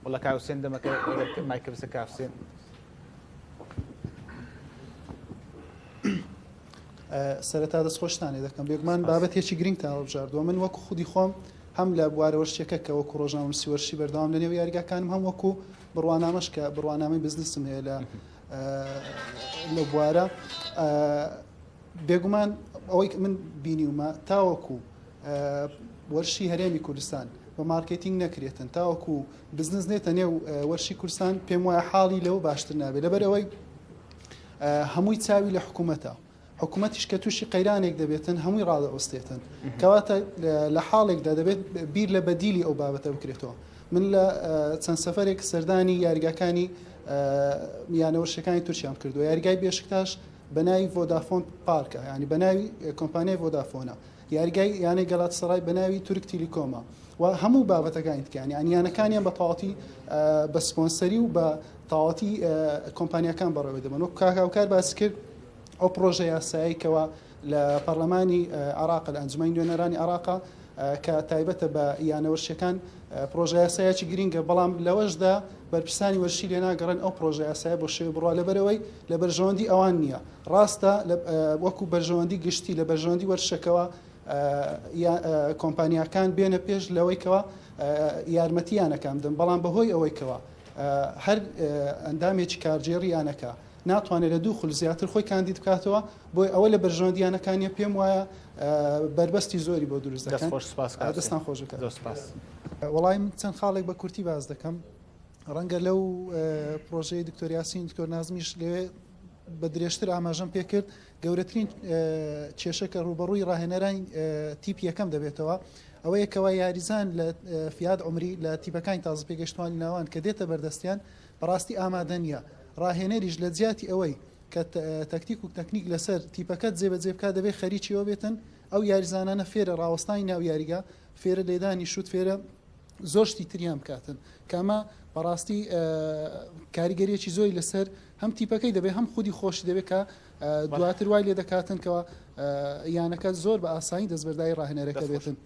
وەڵا کاک حوسێن دەمەکە مایکە بسە کاک حوسێن. سەرەتا دەستخۆشتان لێ دەکەم بێگومان بابەتێکی گرنگتان هەڵبژاردووە من وەکو خودی خۆم هەم لە بوارە وەرشیەکە کە وەکو ڕۆژنامەنووسی وەرشی بەردەوام لە نێو یاریگاکانم هەم وەکو بڕوانامەش کە بڕوانامەی بزنسم هەیە لە لە بوارە بێگومان ئەوەی من بینیومە تاوەکو وەرشی هەرێمی کوردستان بە مارکێتینگ نەکرێتن تاوەکو بزنس نێتە نێو وەرشی کوردستان پێم وایە حاڵی لەوە باشتر نابێت لەبەر ئەوەی هەمووی چاوی لە حکوومەتە حکوومەتیش کە تووشی قەیرانێک دەبێتن هەمووی ڕادەوەستێتن کەواتە لە حاڵێکدا دەبێت بیر لە بەدیلی ئەو بابەتە بکرێتەوە من لە چەند سەفەرێک سەردانی یاریگاکانی یانە وەرشەکانی تورکیام کردووە یاریگای بێشکتاش بە ناوی ڤۆدافۆن پارکە ینی بە ناوی کۆمپانیای ڤۆدافۆنە یاریگای یانەی گەلاتسەرای بە ناوی تورک تیلیکۆمە و هەموو بابەتەکانی تکیان یانی یانەکانیان بە تەواوەتی بە سپۆنسەری و بە تەواوەتی کۆمپانیاکان بەڕێوە دەبەن وەک کاک هاوکار باسی کرد ئەو پڕۆژە یاسایی کەوا لە پەرلەمانی عێراق لە ئەنجومەنی نوێنەرانی عێراق کە تایبەتە بە یانە وەرشیەکان پڕۆژە یاسایەکی گرنگە بەڵام لەوەشدا بەرپرسانی وەرشی لێ ناگەڕێن ئەو پڕۆژە یاسایە بۆ شێوە بڕوا لەبەرەوەی لە بەرژەوەندی ئەوان نییە ڕاستە وەکو بەرژەوەندی گشتی لە بەرژەوەندی وەرشەکەوە کۆمپانیاکان بێنە پێش لەوەی کەوا یارمەتی یانەکان بدەن بەڵام بەهۆی ئەوەی کەوا هەر ئەندامێکی کارگێڕی یانەکە ناتوانێت لە دوو خول زیاتر خۆی کاندید بکاتەوە بۆی ئەوە لە بەرژەوەندی یانەکانیە پێم وایە بەربەستی زۆری بۆ دروست دەکەن دەستان خۆش بکات. وەڵای من چەند خاڵێک بە کورتی باس دەکەم ڕەنگە لەو پرۆژەی دکتۆر یاسین دکتۆر نازمیش لەوێ بە درێژتر ئاماژەم پێکرد گەورەترین کێشە کە ڕووبەڕووی ڕاهێنەرانی تیپی یەکەم دەبێتەوە ئەوەیە کەوا یاریزان لە فیاد عومری لە تیپەکانی تازە پێگەشتوانی لاوان کە دێتە بەردەستیان بەڕاستی ئامادە نییە ڕاهێنەریش لە جیاتی ئەوەی کە تەکتیک و تەکنیک لەسەر تیپەکەت جێبەجێ بکات دەبێت خەریکی ئەوە بێتن ئەو یاریزانانە فێرە ڕاوەستانی ناو یاریگا فێرە لێدانی شوت فێرە زۆر شتی تریان بکاتن کە ئەمە بەڕاستی کاریگەریەکی زۆری لەسەر هەم تیپەکەی دەبێت هەم خودی خۆشی دەبێت کە دواتر وای لێ دەکاتن کەەوە یانەکە زۆر بە ئاسانی دەستبەرداری ڕاهێنەرەکە بێتن.